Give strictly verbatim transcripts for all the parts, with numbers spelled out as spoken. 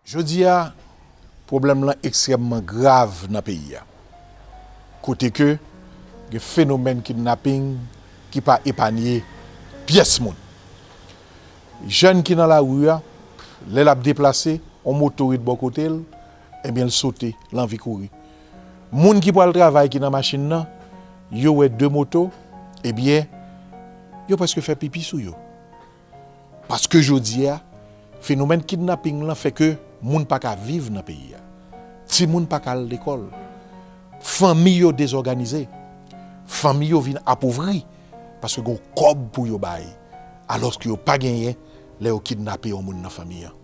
Jodi a, pwoblèm lan ekstrèmman grav nan peyi a, kote ke gen fenomèn kidnaping ki pa epanye pyès moun. Jèn ki nan lari a, lè l ap deplase, yon moto ret bò kote l, ebyen, l sote, l anvi kouri. Moun ki pral travay ki nan machin nan, yo wè de moto, ebyen, yo prèske fè pipi sou yo. Paske jodi a, fenomèn kidnaping lan fè ke moun pa ka viv nan peyi a. Timoun pa ka al lekòl. Fanmi yo dezòganize. Fanmi yo vin apovri paske gen kòb pou yo bay, alòske yo pa genyen lè yo kidnape yon moun nan fanmi an.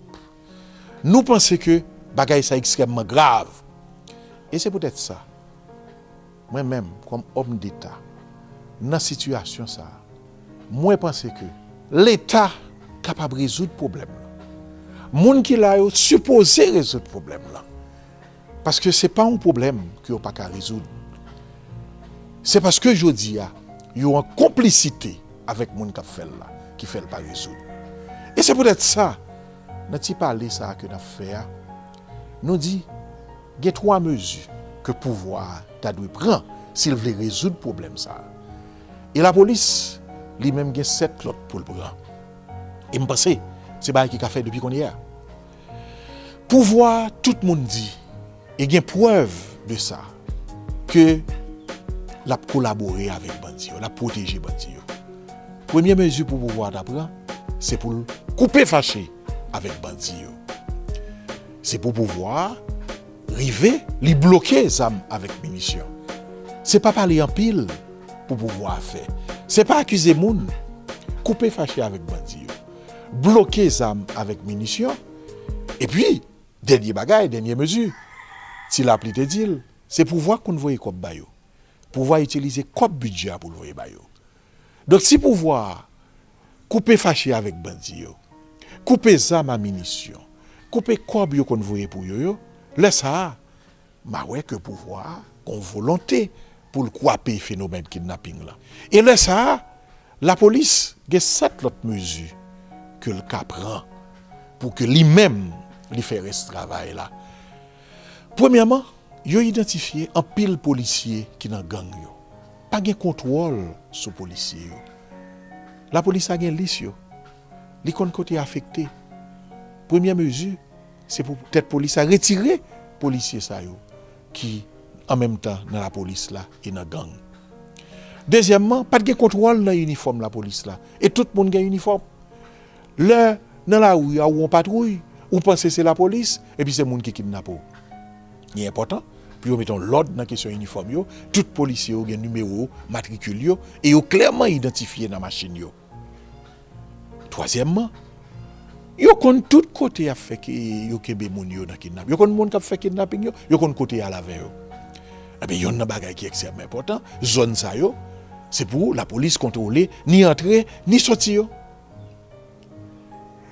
Nou panse ke bagay sa ekstrèmman grav. E se poutèt sa, mwen menm, kòm òm deta, nan sitiyasyon sa a, mwen panse ke Leta kapab rezoud pwoblèm lan. Moun ki la yo sipoze rezoud pwoblèm lan. Paske se pa yon pwoblèm ke yo pa ka rezoud. Se paske jodi a, yo an konplisite avèk moun k ap fè l la, ki fè l pa rezoud. E se poutèt sa, nan ti pale sa a ke n ap fè a, nou di, gen twa mezi ke pouvwa a ta dwe pran si l vle rezoud pwoblèm sa a. E lapolis, li menm, gen sèt lòt pou l pran. E m panse, se bagay ki ka fèt depi kounye a. Pouvwa a, tout moun di, e gen prèv de sa, ke l ap kolabore avèk bandi yo, l ap pwoteje bandi yo. Premye mezi pou pouvwa a ta pran, se pou l koupe fache avèk bandi yo. Se pou pouvwa a rive, li bloke zam avèk minisyon. Se pa pale anpil pou pouvwa a fè. Se pa akize moun. Koupe fache avèk bandi yo. Bloke zam avèk minisyon. Epi, dènye bagay, dènye mezi, Ti Lapli te di l, se pouvwa k konn voye kòb ba yo. Pouvwa a itilize kòb bidjè a pou l voye ba yo. Donk, si pouvwa a koupe fache avèk bandi yo, koupe zam a minisyon, koupe kòb yo konn voye pou yo yo, lè sa a, m a wè ke pouvwa a gon volonte pou l kwape fenomèn kidnaping lan. E lè sa a, lapolis gen sèt lòt mezi ke l ka pran pou ke li menm li fè rès travay la. Premyèman, yo idantifye anpil polisye ki nan gang yo. Pa gen kontwòl sou polisye yo. Lapolis la gen lis yo. Li konn kote afekte. Premyè mezi, se pou tèt polis la retire polisye sa yo ki an menm tan nan lapolis la e nan gang. Dezyèmman, pa t gen kontwòl nan inifòm lapolis la. E tout moun gen inifòm. Lè nan lari a ou on patwouy, ou panse se lapolis, epi se moun ki kidnape w. Li enpòtan pou yo mete yon lòd nan kesyon inifòm yo. Tout polisye yo gen nimewo matrikil yo e yo klèman idantifye nan machin yo. Twazyèmman, yo konn tout kote y ap fè ke yo kenbe moun yo nan kidnap. Yo konn moun k ap fè kidnaping yo, yo konn kote y al avè yo. Ebyen, yonn nan bagay ki ekstrèmman enpòtan, zòn sa yo, se pou lapolis kontwole ni antre, ni soti yo.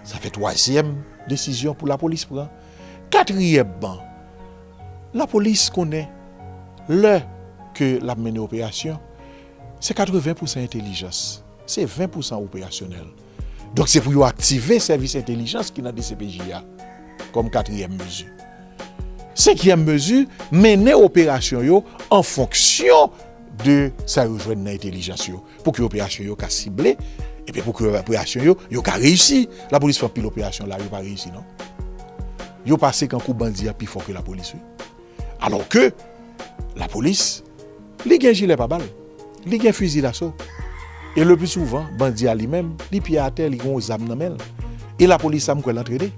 Sa fè twazyèm desizyon pou lapolis pran. Katriyèmman, lapolis konnen lè ke l ap mennen operasyon, se katreven pousan entèlijans, se ven pousan operasyonèl. Donk, se pou yo aktive sèvis entèlijans ki nan D C P J a kòm katriyèm mezi. Senkyèm mezi, mennen operasyon yo an fonksyon de sa yo jwenn nan entèlijans yo, pou ke operasyon yo ka sible, epi pou ke operasyon yo, yo ka reyisi. Lapolis fè anpil operasyon la, yo pa reyisi, non. Yo pase kankou bandi a pi fò ke lapolis, wi. Alò ke lapolis, li gen jilè pabal, li gen fizi daso. E le pli souvan, bandi a li menm, li pye atè, li gen yon zam nan men l. E lapolis sa, m kwè l antrene.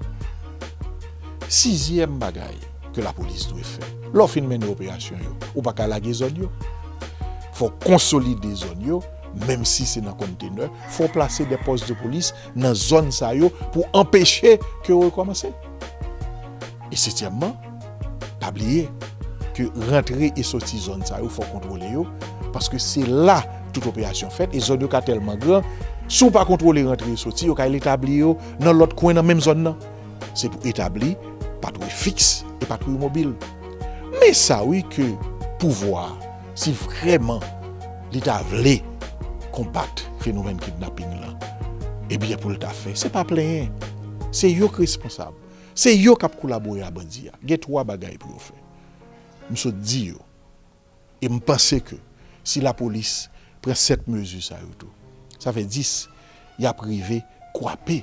Sizyèm bagay ke lapolis dwe fè, lè w fin mennen operasyon yo, ou pa ka lage zòn yo. Fò w konsolide zòn yo, menm si se nan kontenè, fò w plase de pòs de polis nan zòn sa yo pou anpeche ke yo rekòmanse. E setyèmman, pa bliye ke rantre e soti zòn sa yo, fò w kontwole yo, paske se la tout operasyon fèt, e zòn yo ka tèlman gran, si w pa kontwole rantre e soti, yo ka al etabli yo nan lòt kwen nan menm zòn nan. Se pou etabli patwouy fiks e patwouy mobil. Men sa wi ke pouvwa a, si vrèman li ta vle konbat fenomèn kidnaping lan, ebyen pou l ta fè, se pa plenyen. Se yo k responsab. Se yo k ap kolabore a bandi a. Gen twa bagay pou yo fè. M sot di yo. E m panse ke si lapolis pran sèt mezi sa yo tou, sa fè dis, y ap rive kwape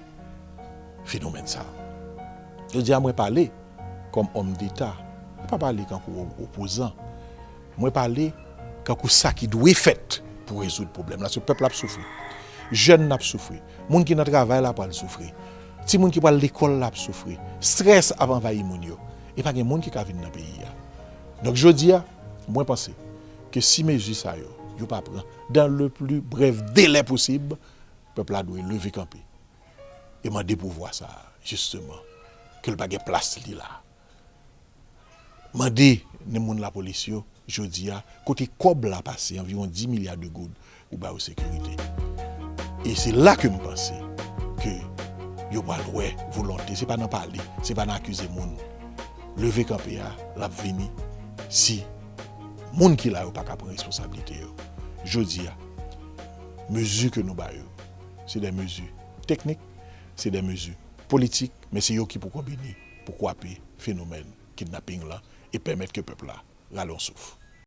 fenomèn sa a. Jodi a, mwen pale kòm òm deta, mwen pa pale kankou o-, opozan. Mwen pale kankou sa ki dwe fèt pou rezoud pwoblèm la. Se pèp la ap soufri. Jèn nan ap soufri. Moun ki nan travay la pral soufri. Timoun ki pral lekòl la ap soufri. Strès ap anvayi moun yo. E pa gen moun ki ka vin nan peyi a. Donk, jodi a, mwen panse ke si mezi sa yo, yo pa pran dans le plus bref délai posib, pèp la dwe leve kanpe e mande pouvwa sa a, jisteman, ke l pa gen plas li la. Mande nan moun lapolis yo, jodi a, kote kòb la pase, anviwon dis milya de goud, pou ba yo sekirite. E se la ke m panse ke yo pral wè volonte, se pa nan pale, se pa nan akize moun. Leve kanpe a, l ap vini si moun ki la yo pa ka pran responsablite yo. Jodi a, mezi ke nou ba yo, se de mezi teknik, se de mezi politik, men se yo ki pou konbine pou kwape fenomèn kidnaping lan e pèmèt ke pèp la rale yon souf.